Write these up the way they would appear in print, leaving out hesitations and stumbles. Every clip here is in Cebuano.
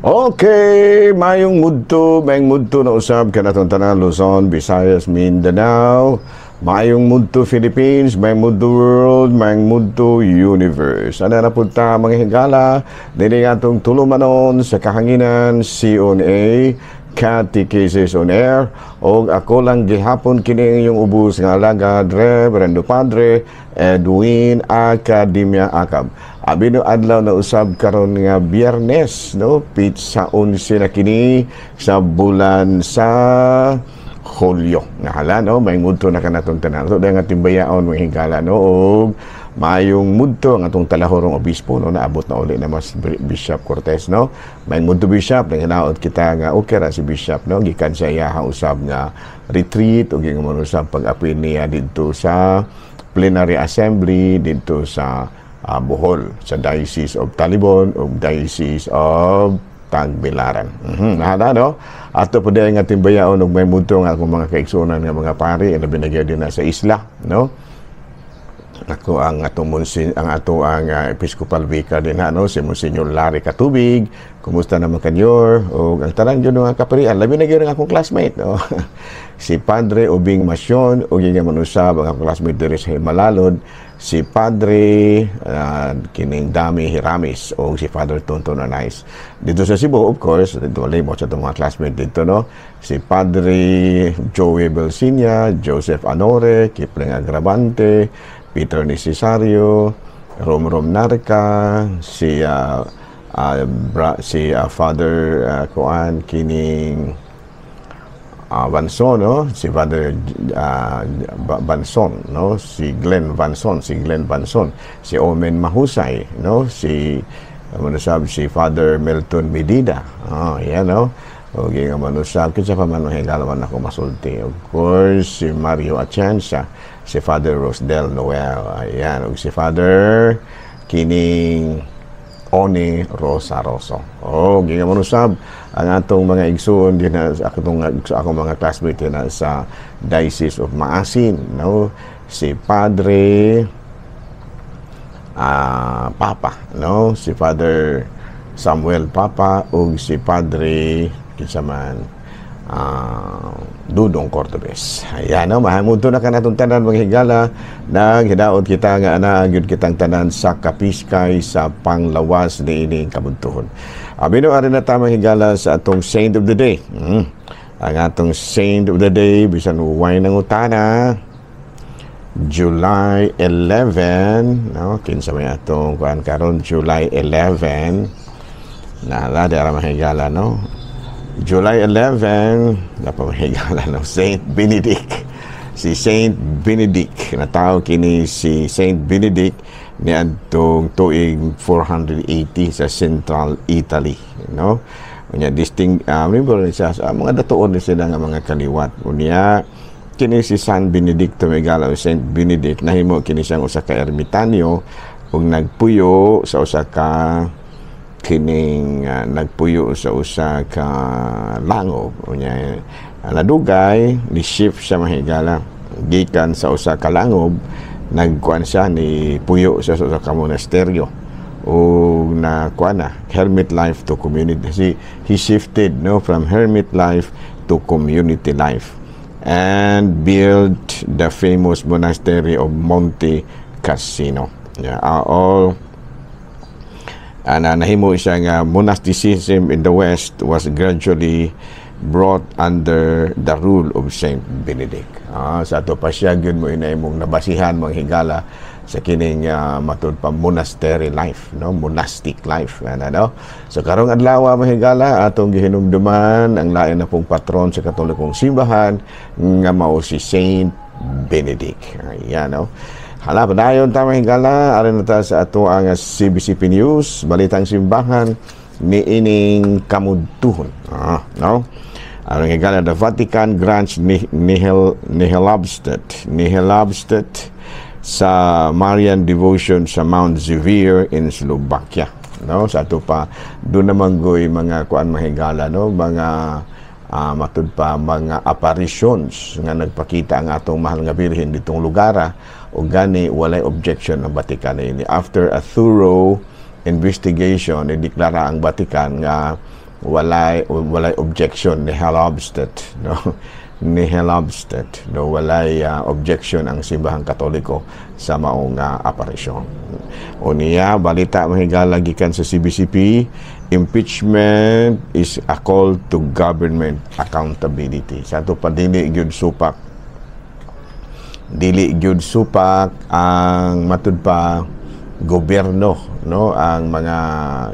Okay, mayong mudto na usab kanatong tanan, Luzon, Visayas, Mindanao, mayong mudto Philippines, mayong mudto world, mayong mudto universe. Ano na punta, mga higala, dili atong tulumanon sa kahanginan, CONA, Catechesis on Air, og ako lang gihapon kini inyong ubos nga alagad, Reverendo Padre Edwin Academia Acab. Abi no adlaw na usab karon nga Biyernes, no, petsa 11 na kini sa bulan sa Hulyo. Nga no, may mudto na kanatong tanan. So nga timbayaon, mga higala, no, og mayong mudto ang atong talahorong obispo, no, naabot na uli na mas Bishop Cortez, no. Mayong mudto, Bishop. Nang kita nga okay ra si Bishop, no, gikan sa iya usab nga retreat ug ingon usab pag-apil niya didto sa plenary assembly didto sa Bohol, sa Diocese of Talibon ug Diocese of Tagbilaran. Nahada, no? Ato po nga timbayaon ug may mudto nga akong mga kaigsuonan nga mga pari, labi na gyud na sa isla, no? Ako ang atong monsin ang ato ang Episcopal Vicar din, no, si Monsignor Larry Katubig. Kumusta naman kanyor? O ang tanan gyud nga kaparian, labi na gyud ang akong classmate, no? Si Padre Ubing Masyon ug nga manusab ang akong classmate diri sa Malalod, si Padre kining Dami Hiramis o si Father Tonton Anais. Dito sa Cebu, of course, dito mo sa itong mga classmate dito, no? Si Padre Joey Belsinia, Joseph Anore, Kipling Agravante, Peter Necesario, Rom Rom Narca, si Father Kuan kining Vanson, no? Si Father Vanson, no? Si Glenn Vanson, si Glenn Vanson, si Omen Mahusay, no? Si ano sabi, si Father Milton Medida. Oh, yan, no? Okay, nga manusab kinsa pa man, higala man ako masulti. Of course, si Mario Atienza, si Father Rosdel Noel, ayan, ug si Father kining Oni Rosaroso. Oh, ginga manusab ang atong mga igsuon din na sa akong mga classmate din na sa Diocese of Maasin, no? Si Padre Papa, no? Si Father Samuel Papa ug si Padre kinsa man, Dudong Cordobes. Ayan, no, mahamudto na kanatong tanan, mga higala, naghidaot kita nga ana gyud kitang tanan sa kapiskay sa panglawas niining kabuntuhon. Abi no ari na ta, mga higala, sa atong saint of the day. Ang atong saint of the day bisan way nangutana, July 11, no, kinsa may atong kuan karon July 11 na la di ara, mga higala, no? July 11 na pa, mga higala, no, Saint Benedict. Si Saint Benedict, natao kini si Saint Benedict niadtong tuig 480 sa Central Italy, no? Unya distinct remember ni siya sa mga datuon ni sila nga mga kaliwat. Unya kini si San Benedicto Megala o Saint Benedict, nahimo kini siyang usa ka ermitanyo ug nagpuyo sa usa ka kining nagpuyo sa usa ka langob. Unya nadugay ni shift siya, mahigala, gikan sa usa ka langob, nagkuan siya, ni puyo siya sa usa ka monasteryo o na kuan na hermit life to community. He shifted, no, from hermit life to community life and built the famous monastery of Monte Cassino. Yeah, all and nahimo siya nga monasticism in the West was gradually brought under the rule of Saint Benedict. Sa ato pa siya gyud mo ina imong nabasihan, mga higala, sa kining matud pa monastery life, no, monastic life ana, no? So karong adlaw, mga higala, atong gihinumduman ang lain na pong patron sa Katolikong simbahan nga mao si Saint Benedict. Ayan, no? Hala, padayon ta, mga higala, aron na ta sa ato ang CBCP News, Balitang Simbahan ni ining kamudtuhon. No? Ang higala, the Vatican grants nihil obstat sa Marian devotion sa Mount Xavier in Slovakia. No? Sa ato pa, doon naman goy mga kuan, mahigala, no? Mga matud pa mga apparitions nga nagpakita ang atong mahal nga Birhen ditong lugar o gani walay objection ng Vatican ini. After a thorough investigation, ideklara ang Vatican nga Walay objection nihil obstat, no? Nihil obstat, no? Walay objection ang Simbahang Katoliko sa maong aparisyon. Unya, balita, mahigala, gikan sa CBCP, impeachment is a call to government accountability. Sa ato pa, dili gyud supak ang matud pa gobyerno, no, ang mga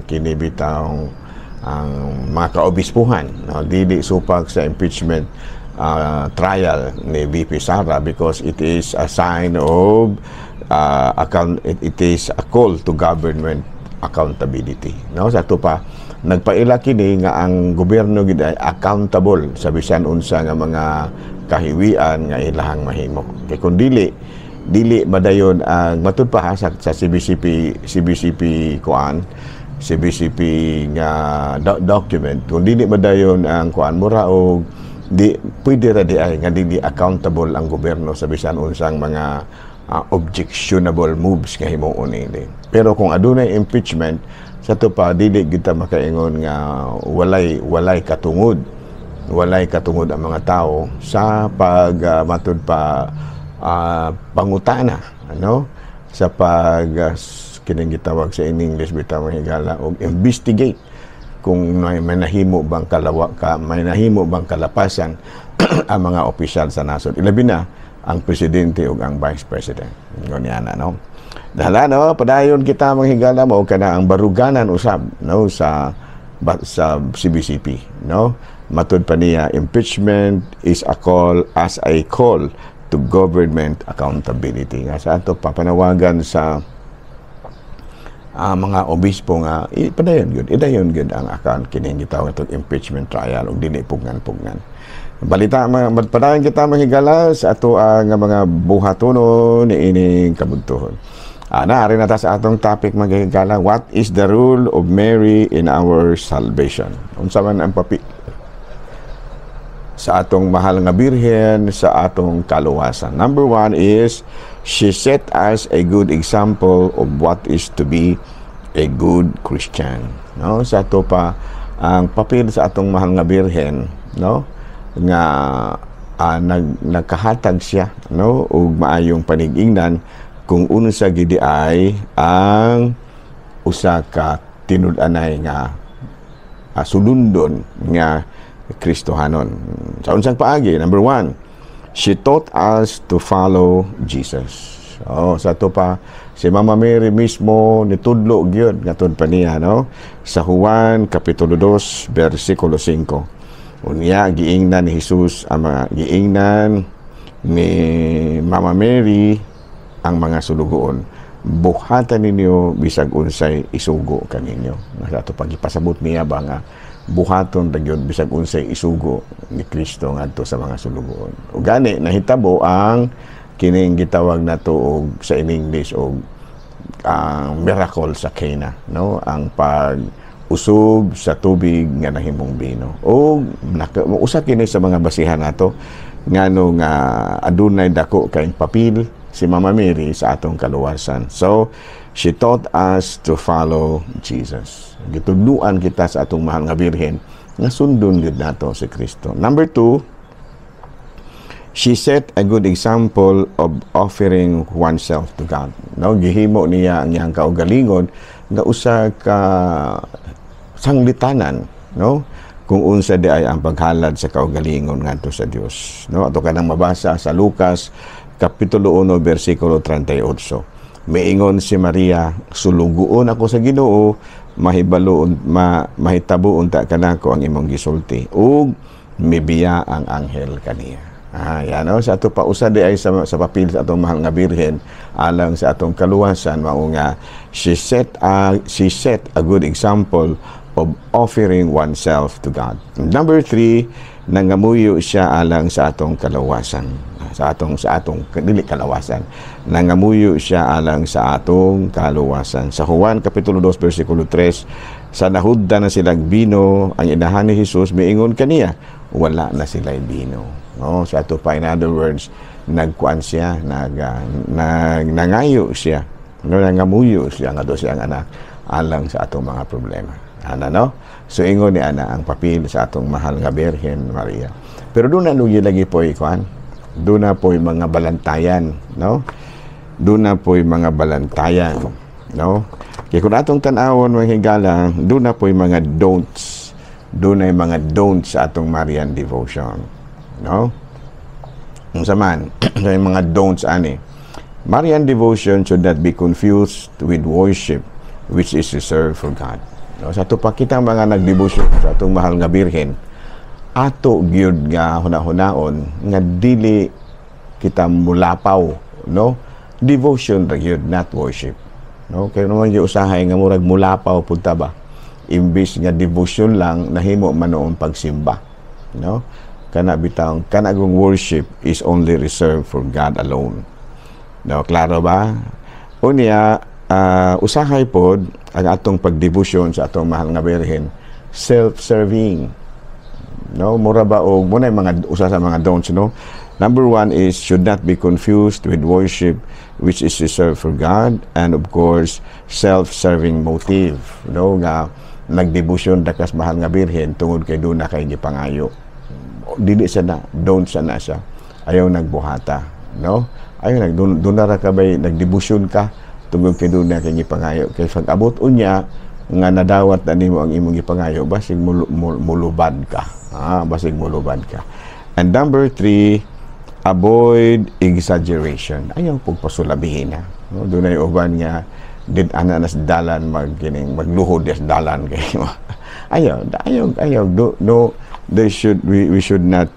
kinibitang ang mga kaobispuhan, no, dili supak sa impeachment trial ni VP Sara because it is a sign of account it, it is a call to government accountability, no? Sa ato pa, nagpaila kini nga ang gobyerno gid ay accountable sa bisan unsa nga mga kahiwian nga ilahang mahimo, kay kun dili, dili madayon ang matud pa ha, sa CBCP kuan, CBCP nga document. Kung dili madayon ang kuan, mura og di pwede ra di ay nga dili accountable ang gobyerno sa bisan unsang mga objectionable moves nga himuon nini. Pero kung adunay impeachment, sa ato pa, dili kita makaingon nga walay katungod ang mga tao sa pag matud pa pangutana, ano, sa pag kining gitawag sa in English bitaw, higala, og investigate kung may nahimo bang kalapasan ang mga opisyal sa nasod, ilabi na ang presidente ug ang vice president. Ngon na, no? Dahil no, padayon kita, mga higala, mo kana ang baruganan usab, no, sa CBCP, no? Matud pa niya, impeachment is a call to government accountability, nga sa ato papanawagan sa mga obispo nga padayon gyud, idayon gyud ang account kining gitawag itong impeachment trial ug dili pugnan-pugnan. Balita, mga padayon kita, mga higala, sa ato ang mga buhatonon niining kabuntuhon. Ana, ari na ta sa atong topic, mga higala: what is the role of Mary in our salvation? Unsa man ang papel sa atong mahal nga Birhen sa atong kaluwasan? Number one is, she set us a good example of what is to be a good Christian. No? Sa ato pa, ang papel sa atong mahal nga Birhen, no, nga nagkahatag siya, no, og maayong panigingnan kung unsa gidi ay ang usa ka tinud-anay nga sulundon nga Kristohanon. Sa unsang paagi? Number one, she taught us to follow Jesus. Oh, sa ato pa, si Mama Mary mismo nitudlo gyud ngatod pa niya, no? Sa Juan kapitulo 2 bersikulo 5. Unya giingnan ni Jesus ang mga giingnan ni Mama Mary ang mga sulugoon, "Buhatan ninyo bisag unsay isugo kaninyo." Sa ato pagipasabot niya ba nga buhaton ra gyud bisag unsay isugo ni Kristo ngadto sa mga sulugoon. Ug gani nahitabo ang kining gitawag nato og sa in English og ang miracle sa Cana, no, ang pag usub sa tubig nga nahimong bino. O usa kini sa mga basihan nato ngano nga adunay dako kay papel si Mama Mary sa atong kaluwasan. So, she taught us to follow Jesus. Gitudluan kita sa atong mahal nga Birhen nga sundon gid nato si Kristo. Number two, she set a good example of offering oneself to God. No, gihimo niya ang iyang kaugalingon nga usa ka sanglitanan, no, kung unsa di ay ang paghalad sa kaugalingon ngadto sa Dios, no? Ato kanang mabasa sa Lucas kapitulo 1 bersikulo 38. Miingon si Maria, "Sulugoon ako sa Ginoo, mahibalo mahitabo unta kanako ang imong gisulti." Ug mibiya ang anghel kaniya. Yan, no? Sa ato pa, usa di ay sa papel sa atong mahal nga Birhen alang sa atong kaluwasan mao nga she set a good example of offering oneself to God. Number three, nangamuyo siya alang sa atong kalawasan. Sa atong dili kalawasan. Nangamuyo siya alang sa atong kaluwasan. Sa Juan kapitulo 2 bersikulo 3, sa nahudda na silang bino, ang inahan ni Jesus miingon kaniya, "Wala na sila'y bino." No, sa ato pa, in other words, nagkuan siya, nag, nag nangayo siya, no, nangamuyo siya ngadto siyang anak alang sa atong mga problema. Ana, no? So ingon ni ana ang papel sa atong mahal nga Birhen Maria. Pero duna nugi lagi po ikuan. Duna po'y mga balantayan, no? Duna po'y mga balantayan, no? Kaya kung atong tan-awon, mga higala, duna po'y mga don'ts. Dunay mga don'ts sa atong Marian devotion, no? Unsa man sa mga don'ts ani? Marian devotion should not be confused with worship, which is reserved for God. No, sa ato pa kitang mga nagdebosyon sa atong mahal nga Birhen, ato gyud nga huna-hunaon nga dili kita mulapaw, no? Devotion ra gyud, not worship. No, kay naman gyud usahay nga murag mulapaw pud ta ba? Imbis nga devotion lang, nahimo man noon pagsimba. No? Kana bitawng kana gung worship is only reserved for God alone. No, klaro ba? Unya, usahay pod ang atong pagdebosyon sa atong mahal nga Birhen self-serving. No, mura ba og muna mga usa sa mga don'ts, no? Number one is should not be confused with worship, which is reserved for God, and of course self-serving motive, no, nga nagdebosyon ra kas mahal nga Birhen tungod kay duna kay gipangayo. Dili sa na, don't sa na siya. Ayaw nagbuhata, no? Ayaw nag dun ra ka bay nagdebosyon ka tungod kay duna kay gipangayo. Kay pag abot unya nga nadawat na nimo ang imong gipangayo, basig mulubad ka. Ah, basig mulubad ka. And number three, avoid exaggeration. Ayaw pagpasulabihin na. No, dunay uban nga did ana nas dalan mag kining magluhod des dalan kay ayaw ayaw ayaw do, no, they should we should not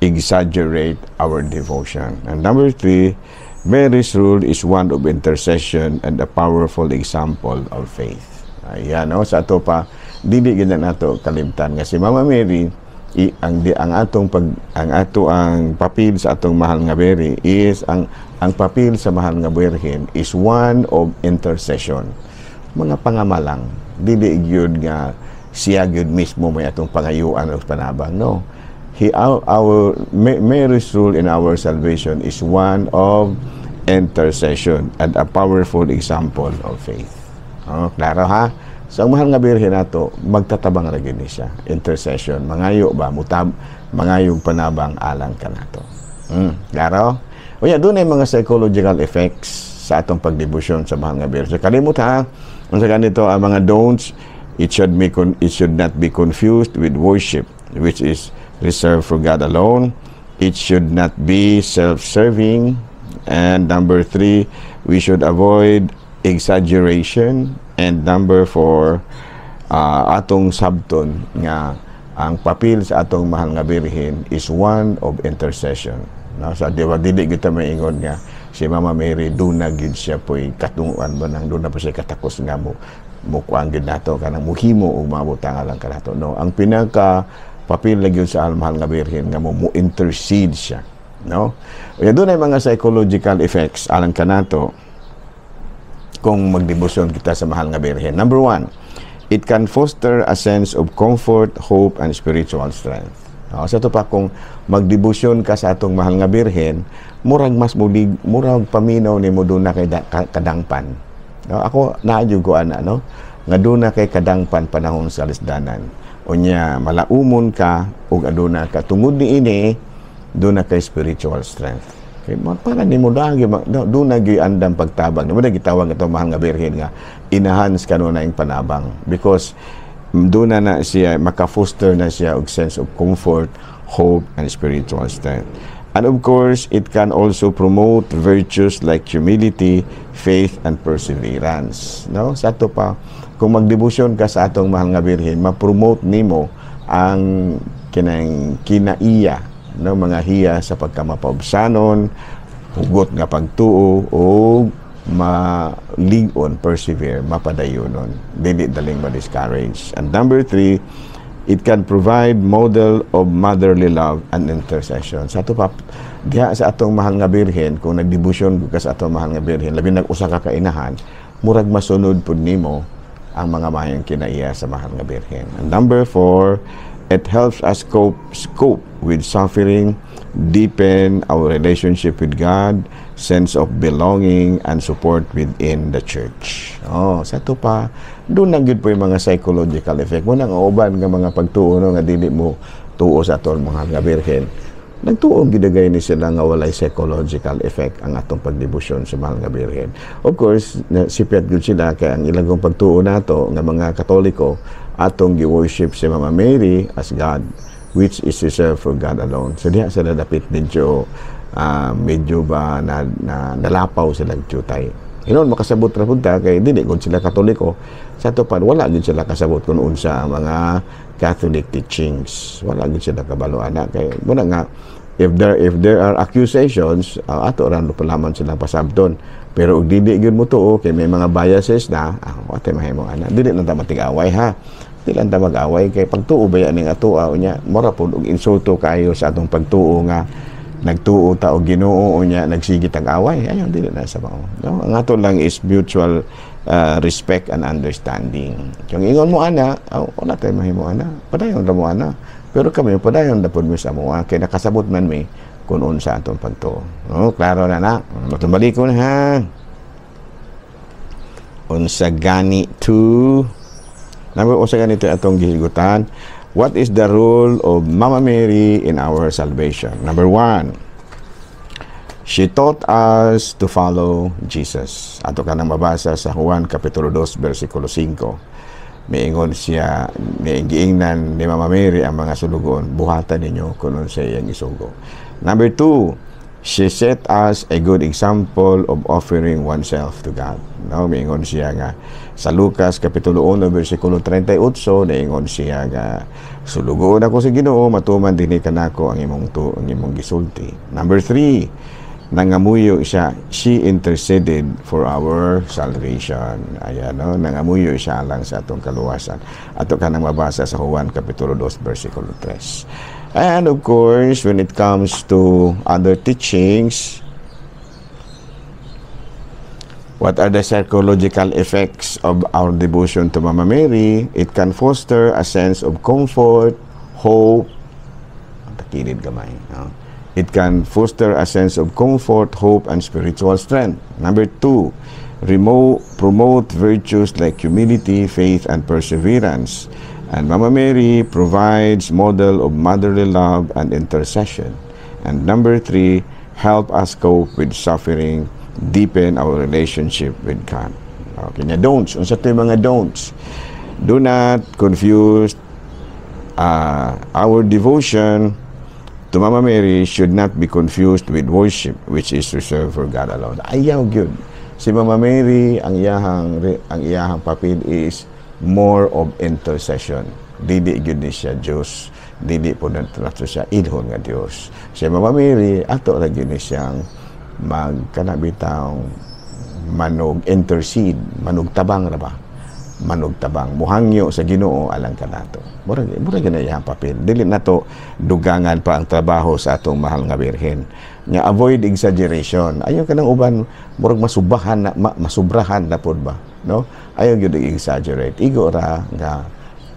exaggerate our devotion. And number three, Mary's role is one of intercession and a powerful example of faith. Ayan, no? Sa ato pa, dili gid nato kalimtan nga si Mama Mary i, ang di, ang atong pag ang ato ang papel sa atong mahal nga Mary is ang papel sa mahal nga Birhen is one of intercession. Mga pangamalang, dili gyud nga siya gyud mismo may atong pangayuan o panabang, no. He our Mary's role in our salvation is one of intercession and a powerful example of faith. Oh, klaro ha? So ang mahal nga Birhen nato magtatabang ra gyud ni siya. Intercession, mangayo ba mutab mangayong panabang alang kanato. Klaro? O yan, dunay mga psychological effects sa atong pagdebosyon sa mahal nga Birhen. So kalimot ha, unsa ganito ang mga don'ts: it should not be confused with worship, which is reserved for God alone. It should not be self-serving. And number three, we should avoid exaggeration. And number four, atong sabton nga ang papel sa atong mahal nga Birhen is one of intercession. No? Sa di ba, dili kita maingon nga si Mama Mary duna gid siya po'y katunguan ba nang duna pa siya katakos nga mo mukuan gid nato kanang muhimo og mga butang alang kanato, no? Ang pinaka papel na gyud sa mahal nga Birhen nga mo intercede siya, no? Kaya dunay mga psychological effects alang kanato kung magdebosyon kita sa mahal nga Birhen. Number one, it can foster a sense of comfort, hope, and spiritual strength. No, sa ato pa kung magdebosyon ka sa atong mahal nga Birhen, murag mas mulig, murag paminaw nimo duna kay kadangpan. No, ako naa ko ana, no, nga duna kay kadangpan panahon sa lisdanan. Unya malaumon ka ug aduna ka tungod niini duna kay spiritual strength. Kay para nimo dagi no, duna gyud andam pagtabang. Mo na gitawag ato mahal nga Birhen nga enhance kano na ing panabang because duna na siya maka-foster na siya og sense of comfort, hope and spiritual strength. And of course, it can also promote virtues like humility, faith, and perseverance. No? Sa ato pa, kung magdebosyon ka sa atong mahal nga Birhen, ma-promote nimo ang kinang kinaiya, no, mga hiya sa pagkamapaubsanon, hugot nga pagtuo o malig-on, persevere, mapadayonon, dili daling ma-discourage. And number three, it can provide model of motherly love and intercession. Sa ato pa, diha sa atong mahal nga Birhen, kung nagdebosyon ka sa atong mahal nga Birhen, labi nag usa ka kainahan, murag masunod pud nimo ang mga mayong kinaiya sa Mahal nga Birhen. And number four, it helps us cope with suffering, deepen our relationship with God, sense of belonging, and support within the church. Oh, sa ato pa, duna gyud po yung mga psychological effect. Mao nang uban nga mga pagtuo, no, nga dili mo tuo sa aton Mahal nga Birhen. Nagtuo gyud ni sila nga walay psychological effect ang atong pagdebosyon sa Mahal nga Birhen. Of course, sipyat gyud sila kay ang ilang pagtuo nato nga mga Katoliko, atong gi-worship si Mama Mary as God, which is reserved for God alone. So diha sila dapit medyo medyo ba na nalapaw sila jutay. Hinuon makasabot ra pud ta kay dili gud sila Katoliko. Sa ato pa, wala gid sila kasabot kung unsa ang mga Catholic teachings. Wala gid sila kabalo ana kay muna nga if there are accusations, ato ra no palaman silang pasabton. Pero og dili gyud mo tuo kay may mga biases na, wa mahimo ana. Dili lang ta matig-away ha. Dili lang ta mag-away kay pagtuo ba ning atoa, unya mura pud og insulto kayo sa atong pagtuo nga nagtuo ta og Ginoo, unya nagsige tag away. Ayon, dili na sa mao. No, ang ato lang is mutual respect and understanding. Kung ingon mo ana, oh, wala tayo mahimo ana. Padayon ra mo ana. Pero kami padayon na pud mi sa amoa kay nakasabot man mi kung unsa atong pagtuo. No, klaro na na. Matumbalik ko na ha. Unsa gani to number, unsa gani to atong gihisgutan? What is the role of Mama Mary in our salvation? Number one, she taught us to follow Jesus. Ato ka nang mabasa sa Juan Kapitulo 2, versikulo 5. Miingon siya, giingnan ni Mama Mary ang mga sulugoon, "Buhatan ninyo kung unsa iyang isugo." Number two, she set us a good example of offering oneself to God. No, miingon siya nga sa Lucas Kapitulo 1 versikulo 38, niingon siya nga, "Sulugoon ako sa Ginoo, matuman dinhi kanako ang imong gisulti." Number three, nangamuyo siya, she interceded for our salvation. Ayan, no, nangamuyo siya lang sa atong kaluwasan. Ato ka nang mabasa sa Juan Kapitulo 2 versikulo 3. And of course, when it comes to other teachings, what are the psychological effects of our devotion to Mama Mary? It can foster a sense of comfort, hope, takilid gamay. No? It can foster a sense of comfort, hope, and spiritual strength. Number two, promote virtues like humility, faith, and perseverance. And Mama Mary provides model of motherly love and intercession. And number three, help us cope with suffering, deepen our relationship with God. Okay, na don'ts. Unsa to yung mga don'ts? Do not confuse our devotion to Mama Mary should not be confused with worship, which is reserved for God alone. Ayaw gyud. Si Mama Mary, ang iyahang papel is more of intercession. Dili gyud ni siya Diyos. Dili po nato siya ilhon nga Diyos. Si Mama Mary, ato ra gyud ni siyang magkanabitaw manog intercede, manugtabang ra ba? Manugtabang, muhangyo sa Ginoo alang kanato. Murag na iyang papel. Dili nato dugangan pa ang trabaho sa atong Mahal nga Birhen. Nya avoid exaggeration. Ayaw kanang uban murag masubahan na masubrahan na pod ba, no? Ayaw gyud exaggerate. Igo ra nga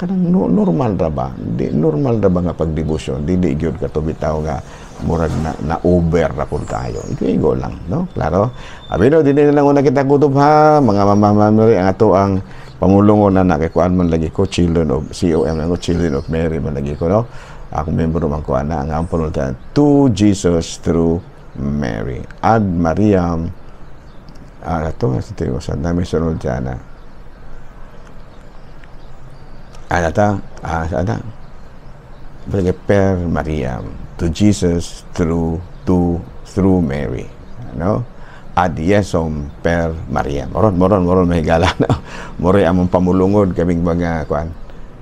kanang no, normal ra ba? Di normal ra ba nga pagdebosyon? Dili gyud kato bitaw nga murag na over ra pud kayo. Igo lang, no? Klaro? Abi no, dili na lang una kita kutob ha, mga mama Mary ang ato ang pamulungon na na kay kuan man lagi ko, children of COM lang ko, Children of Mary man lagi ko, no? Akong membro man ko ana. Ang ampo to Jesus through Mary. Ad Mariam ato sa tiyo sa dami sunod siya na. Ana ta, ana. Per Mariam, to Jesus through Mary. No? Ad Jesum per Mariam. Moron, moron, moron mahigala na. Moroy among pamulungod kaming mga kuan,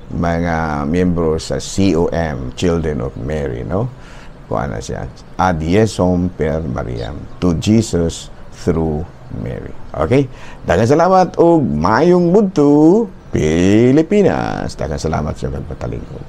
mga miyembro sa COM, Children of Mary, no? Kuan na siya. Ad Jesum per Mariam. To Jesus through Mary. Okay? Daghang salamat og mayong budto, Pilipinas. Daghang salamat sa pagpatalingkod.